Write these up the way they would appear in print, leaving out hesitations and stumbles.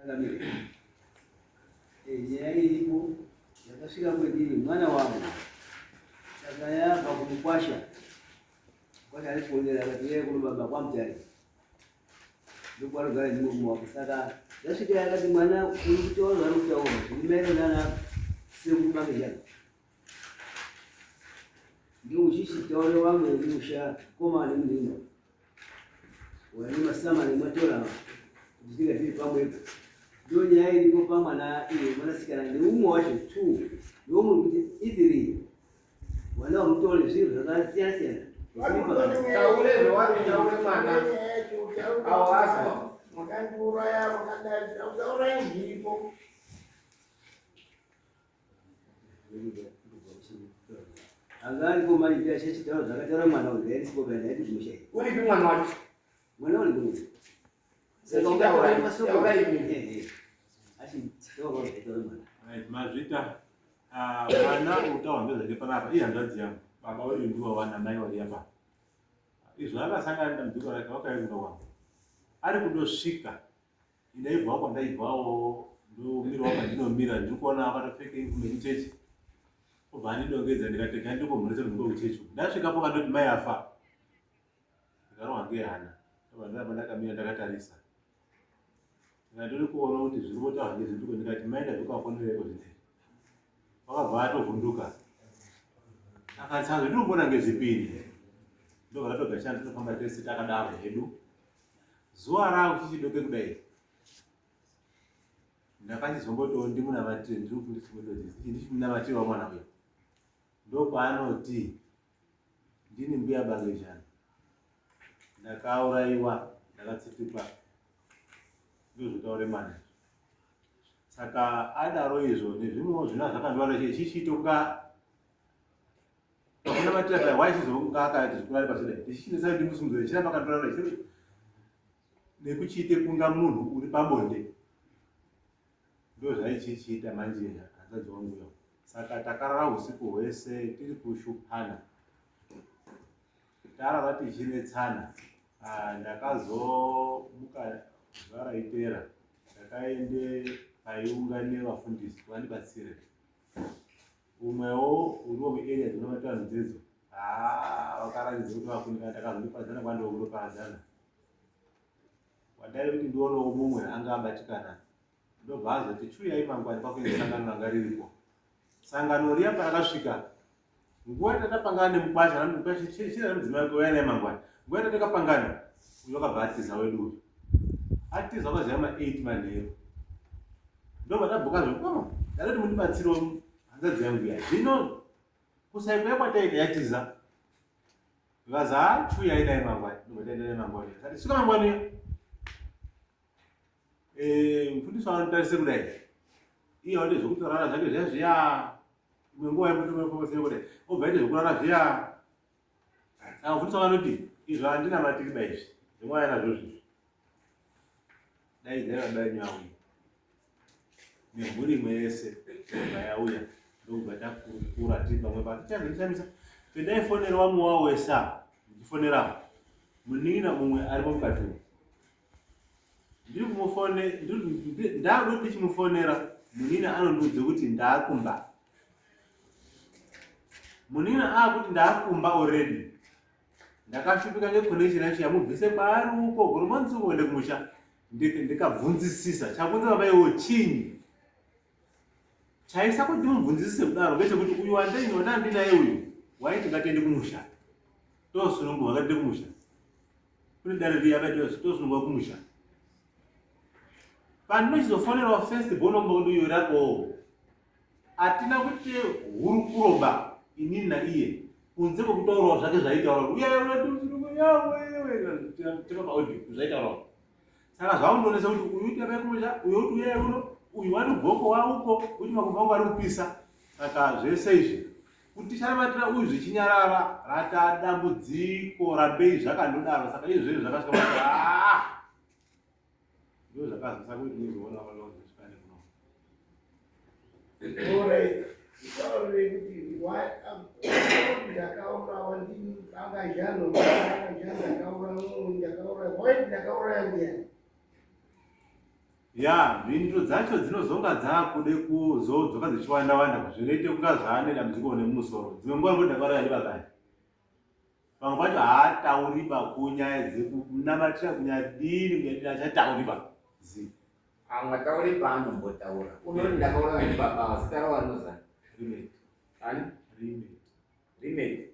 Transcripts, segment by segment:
Changamire, eh, nyaya iripo yakasvika kwendiri mwana wangu saka yabva kumukwasha kwasha arifonera akati yeye kuno baba kwamutare ndokwanogara nemurume wake saka yasvika yakati mwana uri kutaura zvaari kutaura zviri maererano nana sekuru bangejana ndouchichitaure vamwe vemusha komana nemunina wane masama nematora kuti tinga tiri pamwepo ndo nyaya iripo pamwana iye mwanasikana neumwe wacho two neumwe kuti ithiri wana wamutore zvinhu zvakasiyana siyana Taure zvavari kutaure mwana. Awo azwa. Makandiuraya, makadai, tauraya zviripo. Anga aripo manje achitaura zvakataura mwana uyu ndairisipo paya ndaiti kumusha Uripi mwana wacho? Mwana uri kumusha. Saka Taurai, ungataura masoko. taurai imimi. Eh, eh. Achitaura zvakataura mwana. Right, mazvita. Ah, mwana utaura ndezvake panapa ihanzvadzi yangu baba wedu ndivo vana mai vari apa izvo akasangana nedambudziko rake wakauya kumba kwangu ari kundosvika Ndaibvawo kwandaibvawo ndomirawo pandinomira ndiri kuona akatopfeka uniform yekuchechi obva andidongedza ndikati rega ndikomhorese munhu wekuchechi uku ndasvikapo kandoti mai afa ndikarohwa ngehana ndobva ndaramba ndakamira ndakatarisa ndikati ndiri kuona kuti zviri kutaurwa ngezvituko ndikati mai ndabvikafonereko zvinezvi wakabva atovhunduka akati saka zvendiri kuona ngezvipini ndobva tatogashana tinofamba tese takadaro hedu Zuva raakuchichidoke kudai ndakachizombotiwo ndimunamatire ndiri kufundisa methodist ndichimunamatirawo mwana uya ndokwaanoti ndini mbuya bangejana ndakaurayiwa ndakatsitikwa ndozvotaure mwana izvo saka adaro izvo nezvimwewo zvina zvakandiwana chichiito kunga Pakunamatira paya waichizonga akati zvikurare pasida ndichichinetsa kuti ndimusimudzire chiramba akandorara nekuchiite kunga munhu uri pabonde ndozvaichichiita manje hanzvadzi wangu uyo saka takarara usiku hwese tiri kushupana tarara tichinetsana ah, ndakazomuka zuva raitera ndakaende paiungane vafundisi kuti vandibatsire Umwewo uriwo muarea dzinobatwa nzedzo haa vakaratidza kuti vakundikana takazondoparadzana kwandiwo kundoparadzana wandai kuti ndionewo mumwe anga abatikana ndobva azoti chiuyai mangwani kwakuine sangano ranga riripo sangano riya parakasvika nguva yatatapangana nemukwasha mukwasha chira nemudzimai wake uyai naye mangwani nguva yatatakapangana uyo akabva atiza wedu uyu atiza wakaziva ma 8 manheru ndobva tabhuka zvekoma ndadati mundibatsirewo hanzvadzi yangu iya zvino kusaikuya kwataita yatiza vikazi haa chiuyai naye mangwani ndobva taenda naye mangwani sati svika mangwani eh, mufundisi wanotarise kudai iye waite zvekutorara zvake zviya zviya imwe nguva yekutomekomosei kudai obva aite zvekurara zviya saka mufundisi wakanoti izvo handina matiriba izvi zvemwaya nazvo zvizvi dai dzai baba venyu auya nemhuri imwe yese bva yauya ndokubva takurukura tiri pamwe patichanzondishamisa pendaifonera wamwe wawo wese apa ndichifonerawo munin'ina mumwe arimo mukati umu ndiri kumufone ndakuda kuti ndichimufonera munin'ina anondiudza kuti ndaakumba munin'ina aakuti ndaakumba already ndakashupika ngeconnection yacho yamubvise kwaari uko goromonzi uende kumusha ndikabvunzisisa chakunza baba iwo chinyi chaisa kuti ndimubvunzisise kudaro ngechekuti uyu wandei wandandinaye uyu waiti ngatiende kumusha tosunungurwa ngatiende kumusha kune dare riya akaiti tosunungurwa kumusha pandinochizofonerawo first born wangu kuti uyu rakowo Hatina kuite hurukuroba inini naiye kunze kwekutaurawo zvake zvaitaura uyayawewepaaudio zvaitaurawo saka zvaundonesa kuti uyu tave kumusha uyu kuti uyai kuno uyu wari goko wauko kuti makumbo angu ari kupisa saka zvese izvi kuti ticharamatira uyu zvichinyarara rata dambudziko rambei zvakandodaro saka izvezvi zvakasvika ah! Ndo zvakazisa kuti muzoona vakazosvika nekuno. Alright. Taurire kuti ndakaurawa ndakajano ndakauraya ndakauraya why ndakauraya ndiyani? Ya, mhinduro dzacho dzinozonga dzakude kuzodzoka dzichiwanda wanda zvinoite kunga zvaane dambudziko nemusoro. Dzimwe nguva ngoda ndakauraya ndibabani. Pamwe pacho haatauriba kunyaya dzekunamatira kunyadini kunyadini achatauriba. Zi. Angatauri paanombotaura. Unoti ndakauraya ndibaba zita rawanozani. Remedy. Ani? Remedy. Remedy.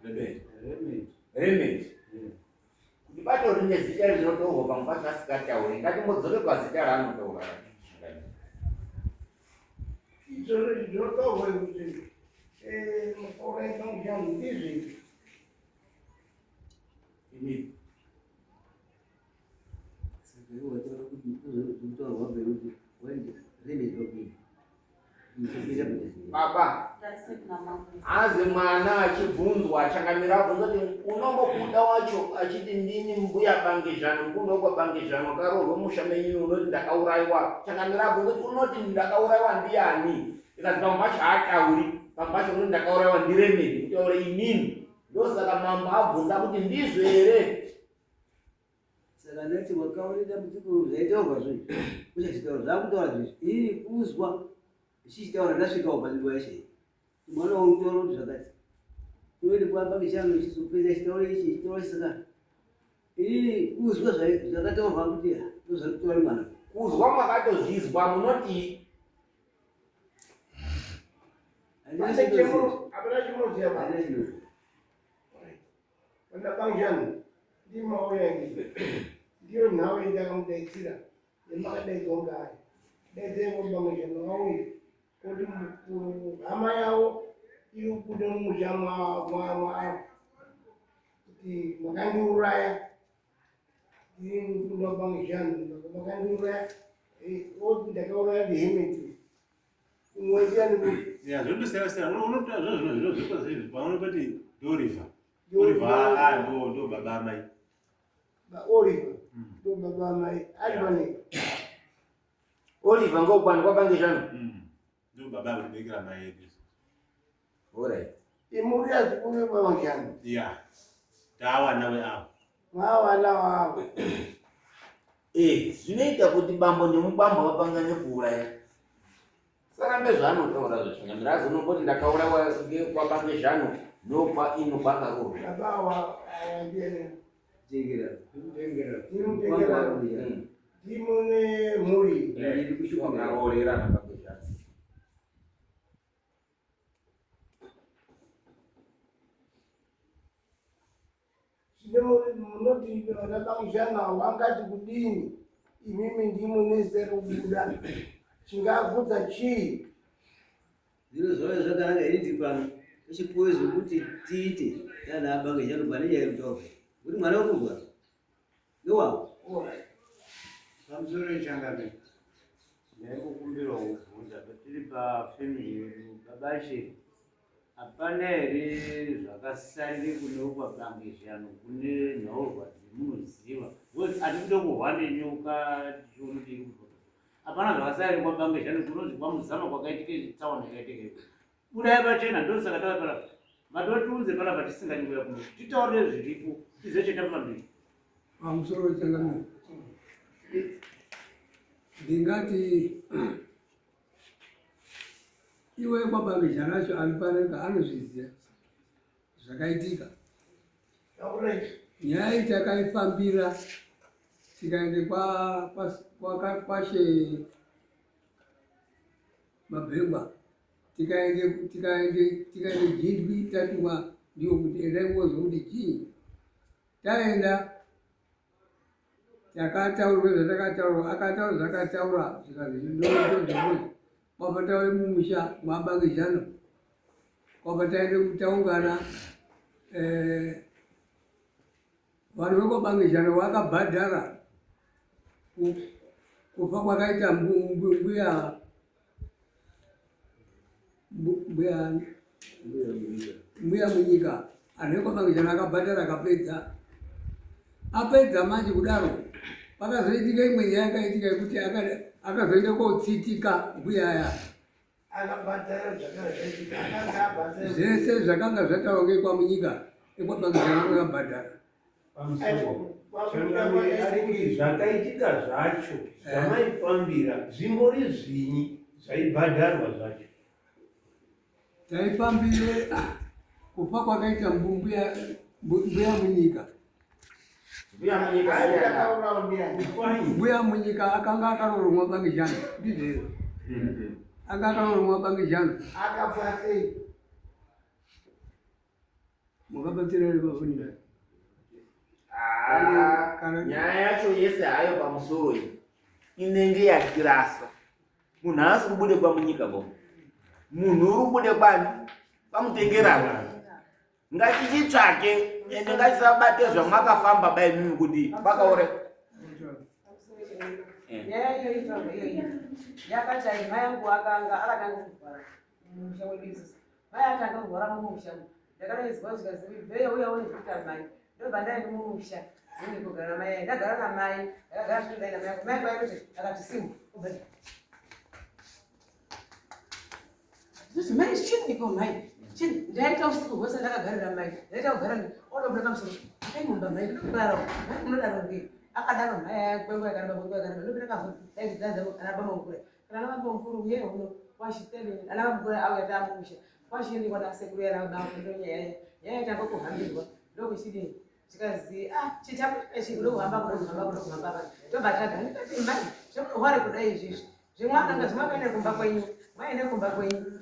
Remedy. Remedy. Remedy. Kuti bato rine zita rinotaurwa pamwe pacho asikatauri. Ngatimbodzoke pazita raanotaura. Izvozvo zvinotaurwa kuti makauraya bangishanu ndizvi. Inini. Saka iwe wataura kuti kutaurwa kuti waiti remedy pakudini? Baba, azi mwana achibvunzwa changamira abvunza kuti unombobuda wacho achiti ndini mbuya bangizhano mukunda wekwa karoorwe musha menyu unoti ndakaurayiwa. Changamira abvunza kuti unoti ndakaurayiwa ndiani? Ikazi pamwe pacho haatauri, pamwe pacho unoti ndakaurayiwa ndiRemedi, kutaure inini. Ndosaka mambo abvunza kuti ndizvo here? Saka ndati wakaona dambudziko zvaitaurwa zvo uchachitaura zvakutaura zvezvi inini kuzwa ichichitaura ndasvikawo panzvimbo yacho iyi mwana wangu kutaura kuti zvakati unoende kuamba mishano ichizopedza ichitaura ichi ichitaura ichi saka inini kuzwa zvakataurwa kuti ndozvarikutaura mwana. Kuzwa makatozvizwa munoti Handina chinoziva. Hapana chinoziva. Handina chinoziva. Vana bangishanu ndimauya ndi ndiyo nhau yandakamudaidzira yemakadaidzwa ngayo. Daidzai bangishanu vauye kuti hama yavo iri kubuda mumusha mwavo kuti makandiuraya. Ndini mukunda bangishanu makandiuraya, oti ndakauraya ndihemeti umwe ndiani kuti Ya, zvinondosiyana siyana. Unotoa zvino zvino zvino zvino zvino pamwe pati ndoriva. Oliver ah ndo ndo baba amai. Oliver ndo baba amai ari pane Oliver ngokwani kwabangizhano. Ndo baba akubekera mai edu. Alright. Imuri yazikuru bangishanu. Ya. Tawana we avo. Mwawana wavo. Zvinoita kuti bambo nemubambo vapangane kuuraya. Sarambe zvaanotaura zvachangamira azonomboti ndakaurawa ngekwabangezhano nokwa ino kwakaroorwa. Baba ava ava ndiye Tengera. ndinomutekera ndimune mhuri. Ndiri kushukira. Wakaroorerana bangezhano. Zvino munoti vana bangishanu vangati kudini imimi ndimune zita rekubuda chingavhudza chii? Zvino zvauya zvakanaka ini ndiri pano tochipuwe zvekuti tiite nana abangeshanu pane nyaya yekutaura kuti mwana wekurwara ndowavo. Pamusoro changamire, ndaingokumbirawo kubvunza patiri pafamily yedu babashe, hapana here zvakasarire kune kwabangezhano kune nhaurwa dzemunoziva? Because hatikude kuhwa nenyoka tichiona kuti iri kubva. Hapana zvakasarire kwabangezhano kunonzi kwamuzama kwakaitika tsaona yakaitika iyo. Budai pachena, ndosaka tauya panapa. Matotiunze panapa tisingadi kuuya kuno. Titaurire zviripo, tizive chetafambira. Pamusoro changamire, ndingati iwe kwabangizhana acho ari paneka anozviziva zvakaitika. Nyaya iyi takaifambira tikaende kwashe Mabhengwa, tikaende tikaende tikaende Jindwi, tatumwa ndiwo kuti endai muonzwe kuti chii. Taenda takataurwa zvatakataurwa, akataura zvakataura zvikanzi ndozvozvo. Kwabva tauya mumusha mwabangizhano, kwabva taende taungana vanhu vekwabangizhano vakabhadhara kufa kwakaita mbuya mbuya mbuya munyika. Anhu ekwabangizhano akabhadhara akapedza. Apedza manje kudaro pakazoitika imwe nyaya yakaitika yekuti akazoenda kotsitika mbuya aya. Akabhadhara zvakanga zvaitika, akanga abhadhara zvese zvakanga zvataurwa ngekwamunyika ekwabangizhano akabhadhara. Pamusoro. Changamire ari kuti zvakaitika zvacho zvamaifambira zvimbori zvinyi zvaibhadharwa zvacho? Taifambire kufa kwakaita mbuya mbuya munyika. Mbuya munyika Mbuya munyika akanga akaroorwa bangijana ndizvo here? Anga akaroorwa bangijana. Akafa sei? Mukabatsira here pafoni? Ah, nyaya yacho yese hayo pamusoro iyi inenge yatirasa. Munhu haasi kubude kwamunyika bo. Munhu uri kubude kwani? Kwamutengerana. Ngatichitsvake ende ngatisabate zvamakafamba bai mimi kuti pakaore. Nyaya iyoyi taurwa iyoyi yakati ai mai angu akanga akatanga kurwara mumusha wedu isusu. Mai atanga kurwara mumusha umu. Ndakadaidzwa zvikazi bveyo uya uone zvekuita mai. Ndobva ndaenda mumusha ndini kugara namai ai. Ndagara namai ndakagara zvino ndaenda mai angu. Mai angu aitoti akati simu obva Zvisi mai chiniko mai chini ndaita usiku hwese ndakagarira mai ndaita kugara otobuda pamusoro mai mumba mai ndinodaro mai munodaro ngei akadaro mai aya kwenguva yakareba kwenguva yakareba ndopinda kazodaidzaza ana baba mukuru kana ana baba mukuru uye uno kwashiteni ana baba mukuru auya tamumusha kwashiendi kwana sekuru yana baba mukuru ndonyaya nyaya yatanga kuhambirwa ndokuchidini Chikazi ah chitabu ichi kuda kuhamba kuda kuhamba kuda kuhamba apa. Tobva tagara ndikati mai zvemunohware kudai izvizvi. Zvemwana ngazi makaenda kumba kwenyu. Maenda kumba kwenyu.